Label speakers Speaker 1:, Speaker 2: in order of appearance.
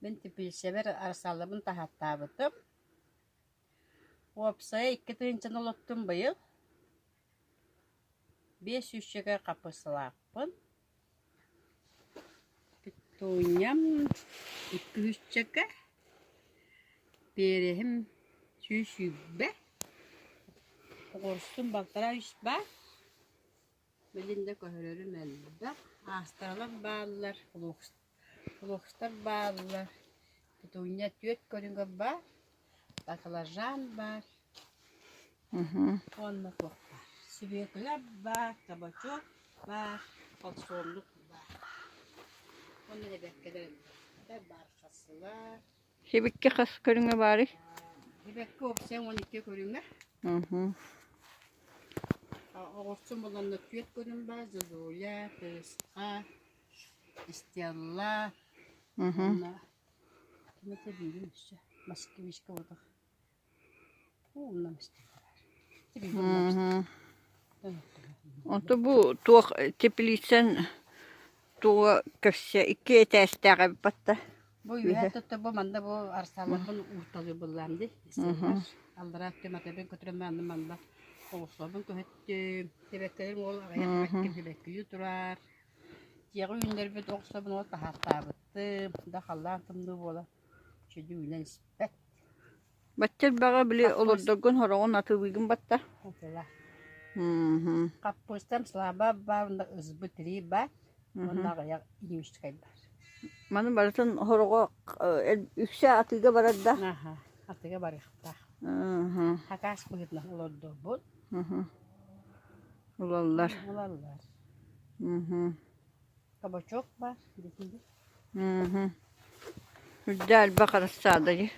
Speaker 1: Мин теплицэбэр арсаалабын таһааттаабытым. Уопсайа 2 тыһыынчаны олоттум быйыл. Биэс сүүсчэкэ хаппыысталаахпын. Петуньям 2 сүүсчэкэ, переһим 120, оҕурсум 1,5 үс баар. Билин да көһөрөрүм элбэх. Аастаралар бааллар, флокстар бааллар, петуния түөрт көрүҥэ баар, баклажан баар уонна туох баар. Свекла баар, кабачок баар, подсолнух баар. Уонна эбэккэлэр элбэхтэр, бархасылар.
Speaker 2: Сибикки хас көрүҥэ баарый?
Speaker 1: Сибэкки уопсайа 12 көрүҥэ. Оҕурсум буланна түөрт көрүҥ баар, зозуля, тыска, стелла, уонна ким этэ биирим өссө москвичка буолбатах. Умнам
Speaker 2: Онто бу туох теплицэн туга көрсө икки этээстээх эбит батта.
Speaker 1: Бу үөһэ тутта бу манна бу арсааларбын уурталыы быллаам дии. Аллараа өттүм атабын көтүрэн манна манна оҕусларбын көһөттүм. Сибэккилэрим ол аҕыйах сибэкки сибэккилии турар. Дьиэҕэ үүннэрбит оҕусларбын ол таһаартаабыттым. Да халлаан тымныы буолан сүдү үүнэн испэт.
Speaker 2: Бачча элбэҕи били олордоргун хороҕун атылыыгын батта.
Speaker 1: Атыла. Хаппыыстам слаба баар уонна ызбы тирии баар уонна аҕыйах индюшскай баар.
Speaker 2: Маны барытын хороҕо үксэ атыыга барар да?
Speaker 1: Аха, атыыга барыахтаах. Хакас быһыытынан олордорбут.
Speaker 2: Ылаллар.
Speaker 1: Ылаллар. Кабачок баар дэтинди.
Speaker 2: Үрдэ элбэх рассада дии.